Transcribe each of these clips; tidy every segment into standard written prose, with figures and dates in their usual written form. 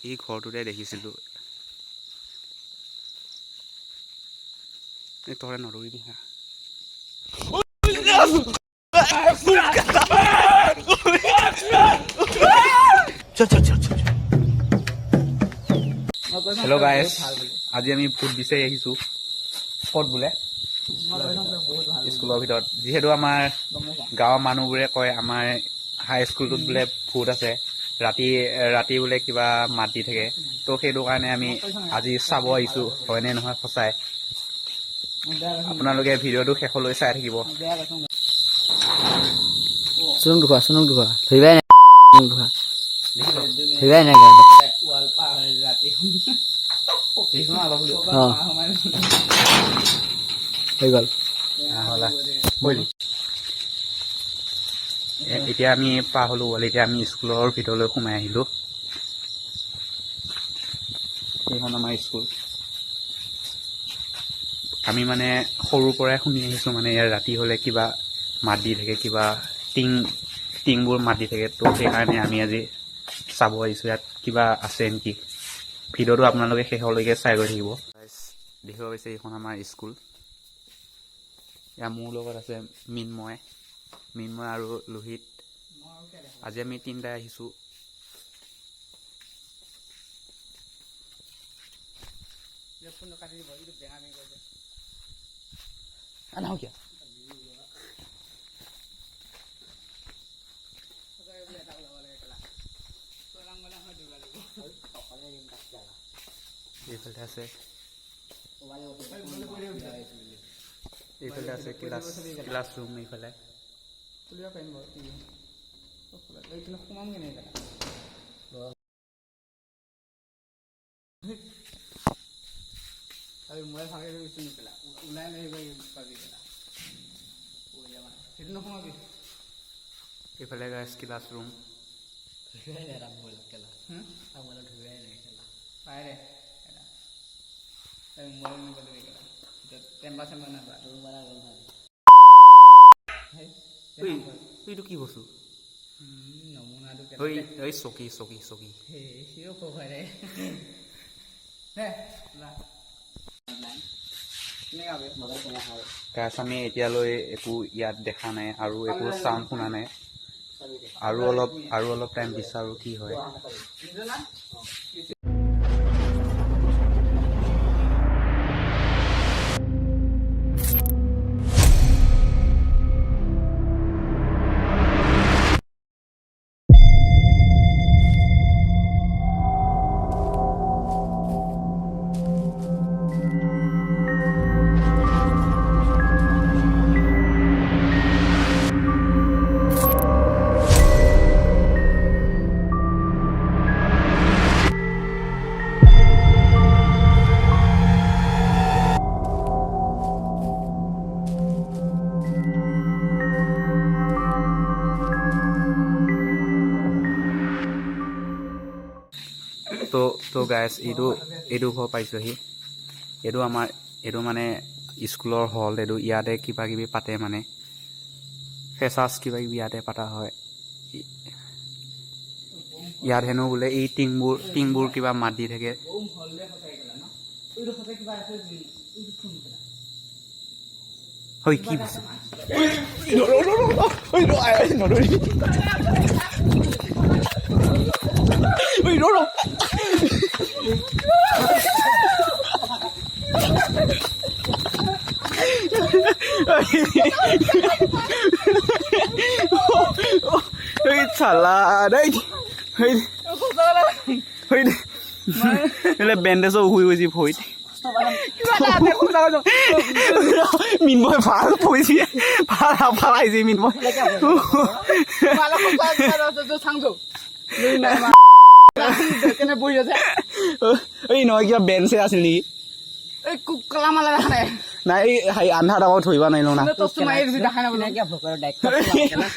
এই ঘৰটোতে দেখিছিলোঁ। এই তহঁতে নদৌৰিবি হা। হেল্ল' গাইছ, আজি আমি ভূত বিচাৰি আহিছোঁ। ক'ত বোলে স্কুলৰ ভিতৰত, যিহেতু আমাৰ গাঁৱৰ মানুহবোৰে কয় আমাৰ হাই স্কুলটোত বোলে ভূত আছে, ৰাতি ৰাতি বোলে কিবা মাত দি থাকে। তো সেইটো কাৰণে আমি আজি চাব আহিছোঁ হয়নে নহয় সঁচাই। আপোনালোকে ভিডিঅ'টো শেষলৈ চাই থাকিব। চুনুক দুখোৱা, চুনুক দুখোৱা, ধৰিবাই নাই, চুনুক দুখোৱা, ধৰিবাই নাই। অঁ, হৈ গ'ল। এতিয়া আমি পাৰ হ'লো ৱাল, এতিয়া আমি স্কুলৰ ভিতৰলৈ সোমাই আহিলোঁ। সেইখন আমাৰ স্কুল। আমি মানে সৰুৰ পৰাই শুনি আহিছোঁ, মানে ইয়াত ৰাতি হ'লে কিবা মাত দি থাকে, কিবা টিং টিংবোৰ মাত দি থাকে। তো সেইকাৰণে আমি আজি চাব আহিছোঁ ইয়াত কিবা আছে নেকি। ভিডিঅ'টো আপোনালোকে শেষলৈকে চাই গৈ থাকিব। দেখিব পাইছে এইখন আমাৰ স্কুল। ইয়াৰ মোৰ লগত আছে মৃন্ময়, মৃন্ময় আৰু লোহিত। আজি আমি তিনিটাই আহিছোঁ। এইফালে আছে, এইফালে আছে ক্লাছ, ক্লাছ ৰুম এইফালে। এইফালে গাইছ ক্লাছ ৰুম। এইটো কি বস্তু? এই চকী, চকী, চকী। গাইছ আমি এতিয়ালৈ একো ইয়াত দেখা নাই আৰু একো চাউণ্ড শুনা নাই। আৰু অলপ টাইম বিচাৰোঁ কি হয়। তো গাইছ, এইটো ঘৰ পাইছোঁহি। এইটো আমাৰ, এইটো মানে স্কুলৰ হল। এইটো ইয়াতে কিবা কিবি পাতে, মানে ফ্ৰেচাৰ্ছ কিবা কিবি ইয়াতে পতা হয়। ইয়াত হেনো বোলে এই টিংবোৰ কিবা মাত দি থাকে। হয়, কি বস্তু? এই চালা দেই, বেণ্ডেজো শুই গৈছে ভৰিত। মিনময় ভাল পৰিছে, ভাল ভাল আহিছে মিনময়। এই নহয়, কিবা বেঞ্চে আছিল নেকি? নাই, এই আন্ধাৰ আকৌ ধৰিব নোৱাৰিলো না।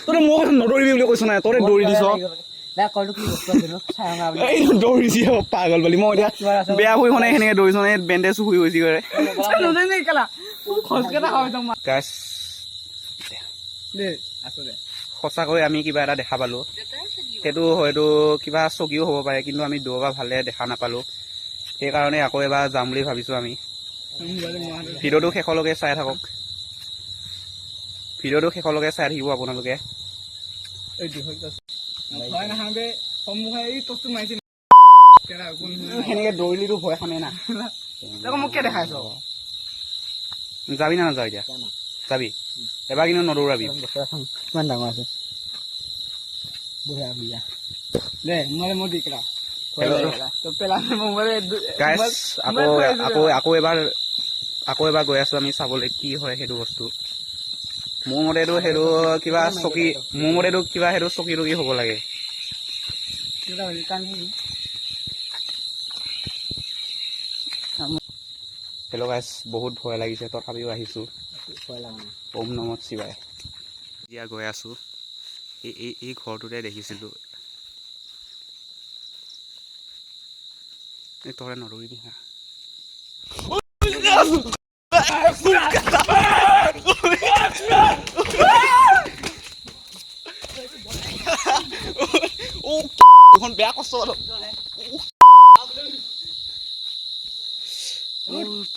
তই মোক নদৌৰিবি বুলি কৈছো নাই? তই দৌৰি দিছ। এই দৌৰিছি পাগল বুলি। মই এতিয়া বেয়া হৈ শুনাই সেনেকে দৌৰিছ নাই, বেণ্ডেজ শুই গৈছি কৰে। গাইছ, সঁচাকৈ আমি কিবা এটা দেখা পালো। সেইটো হয়তো কিবা চকীও হ'ব পাৰে, কিন্তু আমি দূৰৰ পৰা ভালদৰে দেখা নাপালোঁ। সেইকাৰণে আকৌ এবাৰ যাম বুলি ভাবিছোঁ আমি। ভিডিঅ'টো শেষলৈকে চাই থাকক, ভিডিঅ'টো শেষলৈকে চাই থাকিব আপোনালোকে। ভয় নাখাওঁতে সন্মুখে এই টৰ্চটো মাৰিছে। সেনেকে দৌৰিলিতো ভয় খামেই না। আকৌ মোক কিয় দেখাইছ? যাবি না নাযাওঁ এতিয়া? যাবি এবাৰ, কিন্তু নদৌৰাবি। কিমান ডাঙৰ আছে, বঢ়িয়া বঢ়িয়া। দে মোবাইল মোৰ দি কেলা। Hello. পেলা মোবাইল। গাইছ, আকৌ আকৌ আকৌ এবাৰ গৈ আছো আমি চাবলৈ কি হয় সেইটো বস্তু। মোৰ মতেতো সেইটো কিবা চকী, মোৰ মতেতো কিবা সেইটো চকী টকী হ'ব লাগে। হেল্ল' গাইছ, বহুত ভয় লাগিছে, তথাপিও আহিছোঁ। ভয় লগা নাই। ওম নমঃ শিৱায়। এতিয়া গৈ আছোঁ, এই ঘৰটোতে দেখিছিলোঁ। এই তহঁতে নদৌৰিবি হা। এইখন বেয়া কষ্ট পালোঁ।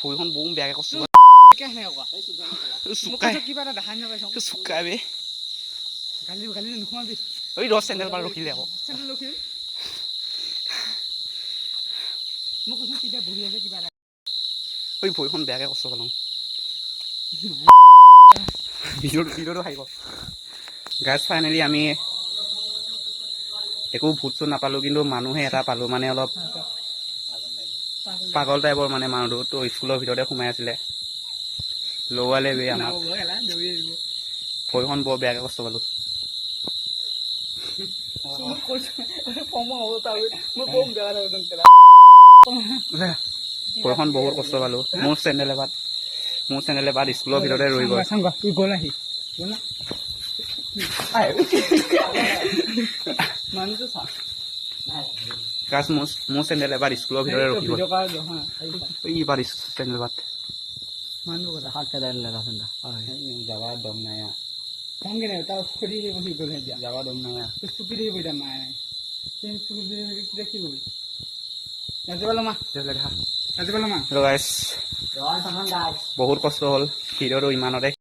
ভৰিখন বহুত বেয়াকে কষ্ট পালোঁ। চুকাই কিবা এটা দেখাই নাপাইছ। চুকাই বে। গালি গালি নোসোমাবি। ঐ ৰ, চেণ্ডেল পাৰ ৰখিলে আকৌ। চেণ্ডেল ৰখি। মোক কৈছো তেতিয়া বহি আছে কিবা এটা। ঐ, ভৰিখন বেয়াকে কষ্ট পালোঁ। ভিডিঅ'টো আহিব। গাইজ, ফাইনেলি আমি একো ভূত চুত নাপালোঁ, কিন্তু মানুহে এটা পালোঁ, মানে অলপ পাগল টাইপৰ, মানে মানুহটো তো স্কুলৰ ভিতৰতে সোমাই আছিলে, লগালে বে আমাক। দৌৰি আহিব। ভৰিখন বৰ বেয়াকে কষ্ট পালোঁ। মোক কৈছো ফৰ্মৰ অৱস্থা, মই কম বেয়া লাগে। ভৰিখন বহুত কষ্ট পালোঁ। মোৰ চেণ্ডেল এপাত স্কুলৰ ভিতৰতে ৰৈ গ'ল। তুই গ'ল আহি মানুহটো চা। গাছ, মোৰ চেণ্ডেল এপাত স্কুলৰ ভিতৰতে ৰখি গ'ল। এই পাত চেণ্ডেল পাত। মানুহ কথা। হাত কেইটা লগাচোন। যাবা দম নাই। যাম কেনে? তাৰ সুধি আহিব, সি গ'ল এতিয়া। যাবা দম নাই। চুপি থাকিব এতিয়া মায়ে, চুপি তেতিয়া কি কৰিবি? ৰাতিপুৱা মা, ৰাতিপুৱা মা। গাইছ, বহুত কষ্ট হ'ল। ভিডিঅ'টো ইমানতে।